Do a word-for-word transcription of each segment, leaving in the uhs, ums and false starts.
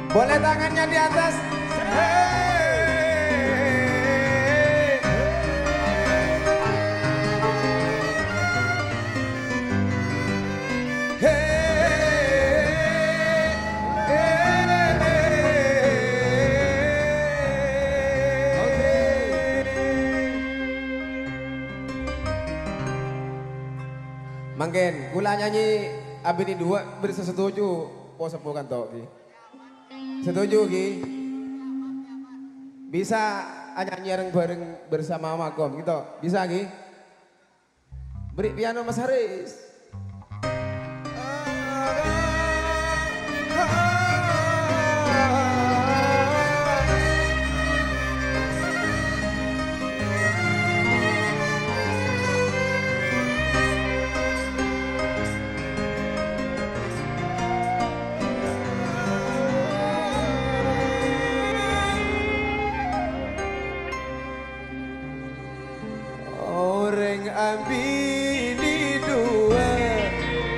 Boleh tangannya di atas. Hei. Hei. Hei. Oke. Mangkèn, kaulâ nyanyi abinè duwâ', bâri' sè setuju, po-, seppo kanto', ghi. Setuju, ghi? Bisa anyanyi reng-bareng bersama Magom, gitu? Bisa, ghi? Beri piano, Mas Haris. Orèng abinè duwâ',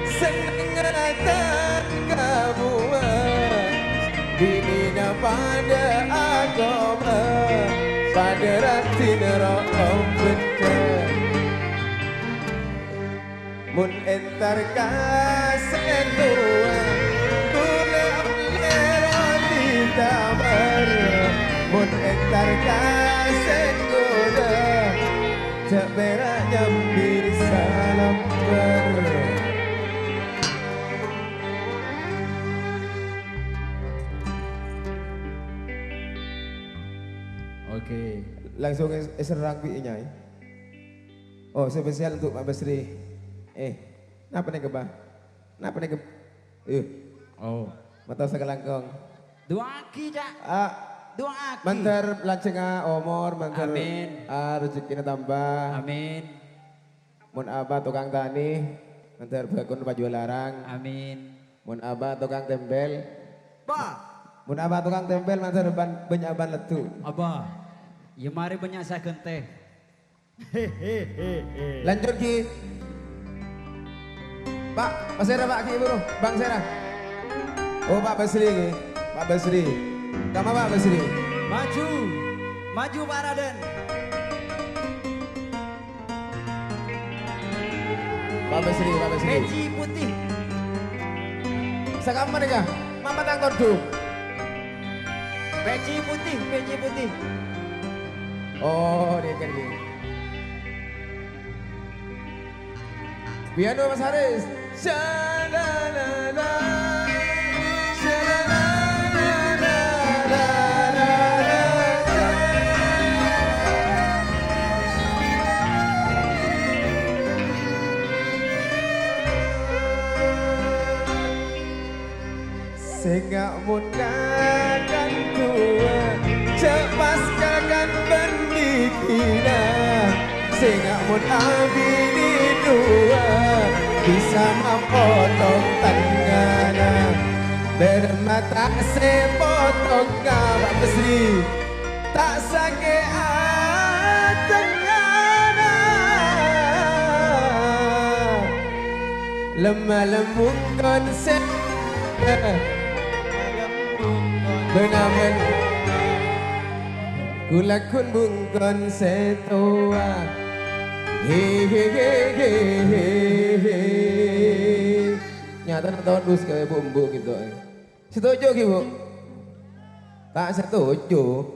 sennengnga ta' kabuwâ'. Binèna padâ aghâbây, padâ raddhin roh ompèdhâ. Mon entar ka sè towa, kaulâ ollè roti tamar. Mon entar ka sè towa, jhâ' pèra' nyambi salambâr. Oke. Langsung es-, èserrang bi' Nyai. Oh, spesial untuk Pak Basri. Eh, napa nèka, Bah? Napa nèka? Iyâ. Oh. Mator sakalangkong. Du'aaghi, Cak. Ah, du'aaghi. Mandhâr lanjhângnga omor, mandhâr, Amin. Ah, rejekkèna tambah. Amin. Mon abâ' tokang tanè, mandhâr bhâkona pajhuwâl arang. Amin. Mon abâ' tokang tèmpèl. Bah. Mon abâ' tokang tèmpèl, mandhâr bân-, bânnya' bân leddhu. Abâ'. Iyâ marè bânnya' sè aghântè. Lanjut, ghi. Pak, pasèra, Pak, ghi, buru. Bang sèra. Oh, Pak Basri, ghi. Pak Basri. Kamma, Pak Basri? Maju. Maju, Pak Raden. Pak Basri, Pak Basri. Peci putih. Sakamma nèka? Mama tang kodhu. Peci putih, peci putih. Oh, nèka, nèka. Piano Mas Haris. Sha-la-la-la, sha-la-la-la-la-la-la. Sènga' mon kakan towa, jhâ' pas kakan bân bibina. Sènga' mon abinè duwâ', bisa mapotong tengngana. Bârâmma ta' sè potongnga, Pak Basri. Ta' sakè' atengngana. Lemma lembung kon sè, bâna men. Kulâ kun bungkon sè towa. He, he, he, he, he, he. Nyatana todus ka bu-embu gitu. Setuju, ghi, Bu? Ta' setuju.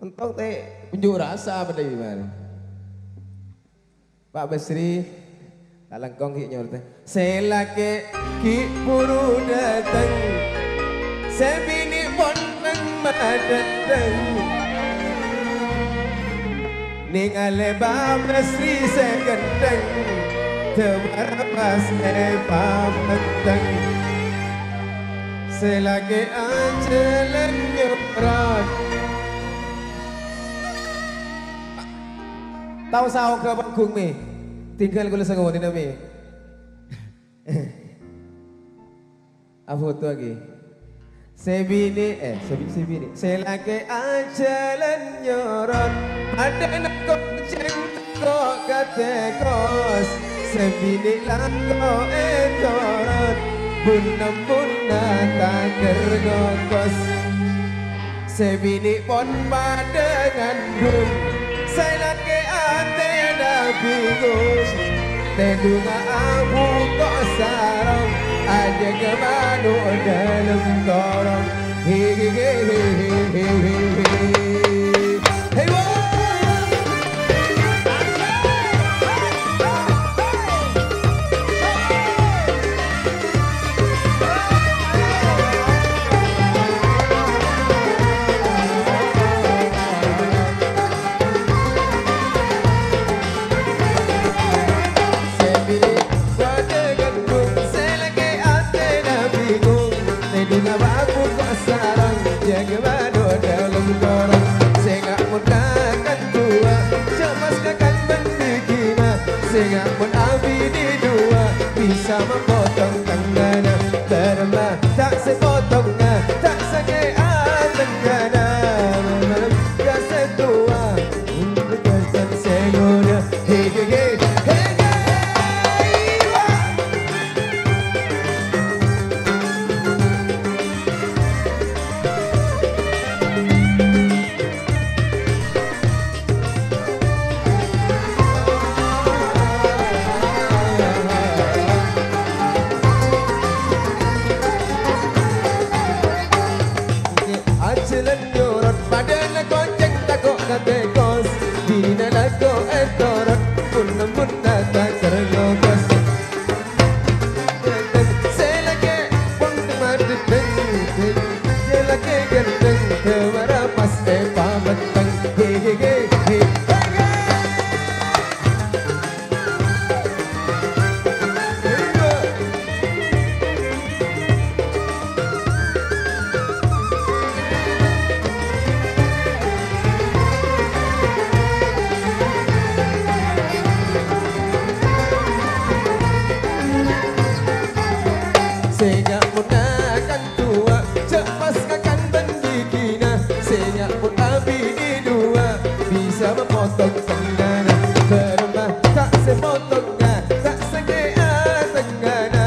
Entong tè unjuk rasa apa dâi, Mar? Pak Basri, ta' langkong ghi' nyortè. Sè lakè' ghi' buru dâteng, sè binè' pon neng madâteng. Nèngalè Pak Basri sè ghânteng, dâmar pas èpamèntèng. Sè lakè' ajhâlân nyorot. Tao saoghâ panggung, Mi. Tinggal kulâ sangodina, Mi. Afoto lagi. Sè binè', eh, sè bi-, sè binè'. Sè lakè' ajhâlân nyorot. Padâ nèko cèng tèko katèkos. Sè binè' lako ètorot. Bun-nembunna ta' kèr ngokos. Sè binè' pon padâ ngandung, sè lakè' atèna bingung. Tèdungnga abhuko' sarong, ajâgâ mano' dâlem korong. He, he, he, he, he, he, he, he. Hey, whoa! Sè binè' padâ ngandung, sè lakè' atèna bingung. Tèdungnga abhuko' sarong, jâgâ mano' dâlem korong. Sènga' mon kakan towa, jhâ' pas kakan bân bikinna. Sènga' mon abinè duwâ', bisa mapotong tengngana. Bârâmma ta' sè potongnga, ta' sakè'a tengngana. Malem ka sè towa, untuk kakan sè ngodâ. He, he, he, he, he, wah. Ajhâlân nyorot, padâna koncèng tako' katèkos. Binèna lako ètorot, pun-nembunna ta' kèr ngokos. Sè lakè' pon madheng, sè lakè' ghânteng, dâmara pas èpamèntèng. He, he, he, he, he, he. Sènga' mon kakan towa, jhâ' pas kakan bân bikinna. Sènga' mon abinè duwâ', bisa mapotong tengngana. Bârâmma ta' sè potongnga, ta' sakè'a tengngana.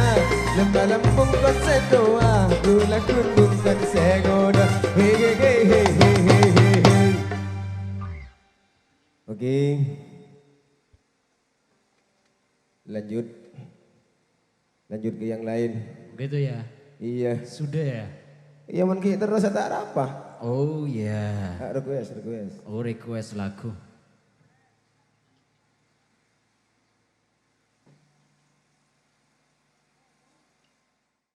Lem-malem mon kon sè towa, ghulâ ghun-ghun kan sè ngodâ. He, he, he, he, he, he, he, he. Oke. Lanjut. Lanjut ke yang lain. Begitu ya? Iya. Sudah ya? Iya, mon ghi' terros ta' arapa. Oh, iya. Ah, request, request. Oh, request lagu.